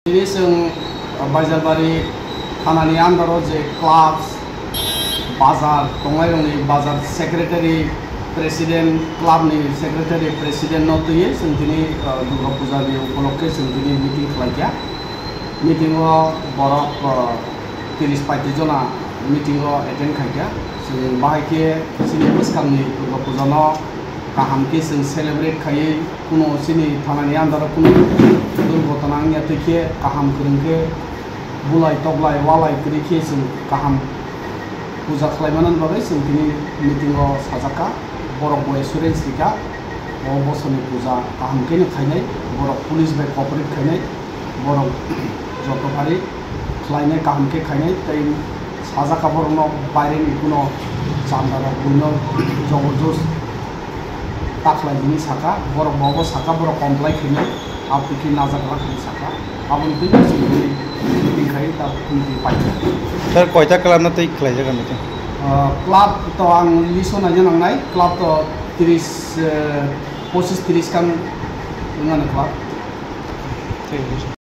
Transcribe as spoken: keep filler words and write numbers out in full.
Tini chwng Baijalbari thanani under o je clubs, bazar tongnairokni bazar secretary, president, club ni secretary, president no twiwi chwng tini, ah, Durga Puja ni upolokhe chwng tini meeting khlaikha. Meeting o borok, ah, tris paitris jona meeting o attend khaikha. Chwng bahai khe chini bwskangni Durga Puja no kaham khe chwng celebrate khaiwi, kuno chini thanani under o kuno durghotona wngya twi khe kaham kwrwng khe bulai toklai walai kwrwi khe chwng kaham puja khlai manani bagwi chwng tini meeting o sajak kha. Borok bo assurance rikha, o bosoni puja kaham khe no khainai, borok police bai cooperate khainai, borok joto phari khlainai kaham khe khainai, tei sajak kha borokno baireni kuno chanda rok buino jobor jos ta khlai hwnwi sakha, borok bo obo sakha, borok comply khainai, aboni khe najak rwna hwnwi sakha, aboni twi chwng hwnwi meeting khai ta meeting paikha. Sir, koita club no twi khlaijak ang meeting? Ah, club to ang list o naina nangnai, club to tris, eh, pochis tris khan wngmano club. Thik ase.